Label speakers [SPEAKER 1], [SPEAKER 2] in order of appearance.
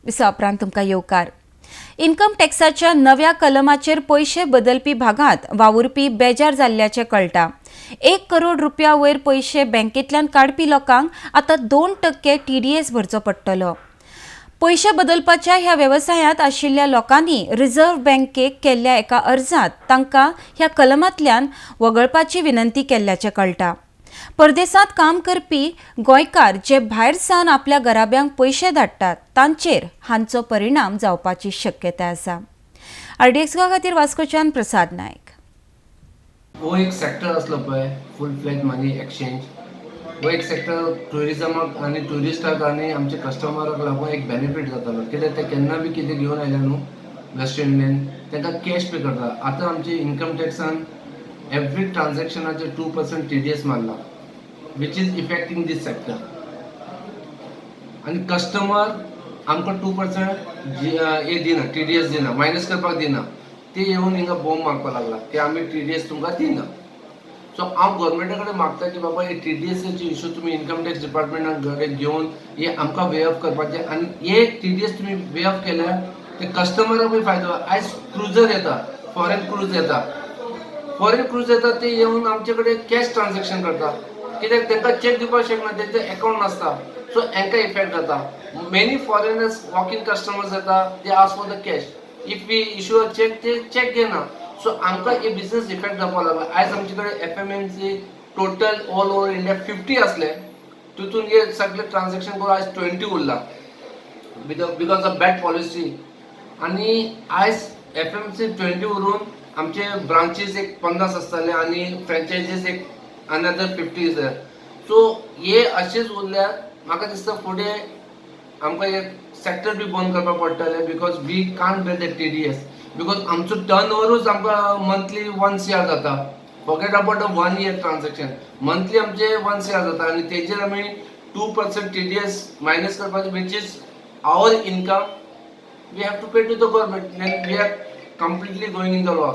[SPEAKER 1] दिसा उपरांत तुमकां येवकार. इन्कम टॅक्साच्या नव्या कलमाचेर पयशे बदलपी भागांत वावुरपी बेजार जाल्ल्याचें कळटा. 1 करोड रुपया वयर पयशे बँकेंतल्यान काडपी लोकांक आतां 2% टीडीएस भरचो पडटलो. पयशे बदलपाच्या ह्या वेवसायांत आशिल्ल्या लोकांनी रिझर्व्ह बँकेक केल्ल्या एका अर्जांत तांकां ह्या कलमांतल्यान वगळपाची विनंती केल्ल्याचें कळटा. परदेसांत काम करपी गोंयकार जे भायर सावन आपल्या घराब्यांक पयशे धाडटात, तांचेर हांचो परिणाम जावपाची शक्यताय आसा. आरडीएक्स गोवा खातीर वास्कोच्यान प्रसाद नायक.
[SPEAKER 2] हो एक सेक्टर आसलो पळय, फूल फ्लॅज मनी एक्सचेंज, हो एक सेक्टर ट्युरिजमाक आनी ट्युरिस्टाक आनी आमच्या कस्टमराक लागून एक बेनिफीट जातालो. कित्याक ते केन्ना बी कितें घेवन आयले न्हू वेस्टर्न युनियन, तांकां कॅश पे करता. आतां आमचे इन्कम टॅक्सान एवरी ट्रान्झॅक्शनाचेर 2% टीडीएस मारला, which is affecting this sector. आनी कस्टमर आमकां 2% हे दिना, टीडीएस दिना, मायनस करपाक दिना. ते येवन हिंगा बॉम्ब मारपाक लागला की आमी टीडीएस तुमकां दिना. सो हांव गव्हर्मेंटा कडेन मागता की बाबा, हे टीडीएसाचे इशू तुमी इन्कम टॅक्स डिपार्टमेंटा कडेन घेवन हे आमकां वे ऑफ करपाचे. आनी हे टीडीएस तुमी वे ऑफ केल्यार ते कस्टमराकूय फायदो. आयज क्रुजर येता, फॉरेन क्रूज येता, फॉरेन क्रूज येता, ते येवन आमचे कडेन कॅश ट्रान्झॅक्शन करता, कित्याक तांकां चॅक दिवपाक शकना, तेंचे अकाउंट नासता. सो हेंकां इफेक्ट जाता. Many foreigners, walk in customers येता, they ask for the cash. If we issue a cheque, ते चॅक घेना. सो आमकां हे बिझनस इफेक्ट जावपाक लागला. आयज आमचे कडेन एफएमएमसी total all over India 50 असले, तितून हे सगळे ट्रान्झॅक्शन करून आयज 20 उरला because of bad policy. आनी आयज एफएमसी 20 उरून आमचे ब्रांचीस एक 50 आसताले आनी फ्रेंचायजीस एक अनदर 50. सो हे अशेंच उरल्यार म्हाका दिसता फुडें आमकां हे सेक्टर बी बंद करपाक पडटलें, because we can't bear the TDS, because आमचो टर्न ओवरूच आमकां मंथली 1 सीआर जाता. Forget about the one year transaction, monthly आमचे 1 सीआर जाता आनी तेजेर आमी 2% टीडीएस मायनस करपाचे, which is our income we have to pay to the government, then we are completely going in the loss.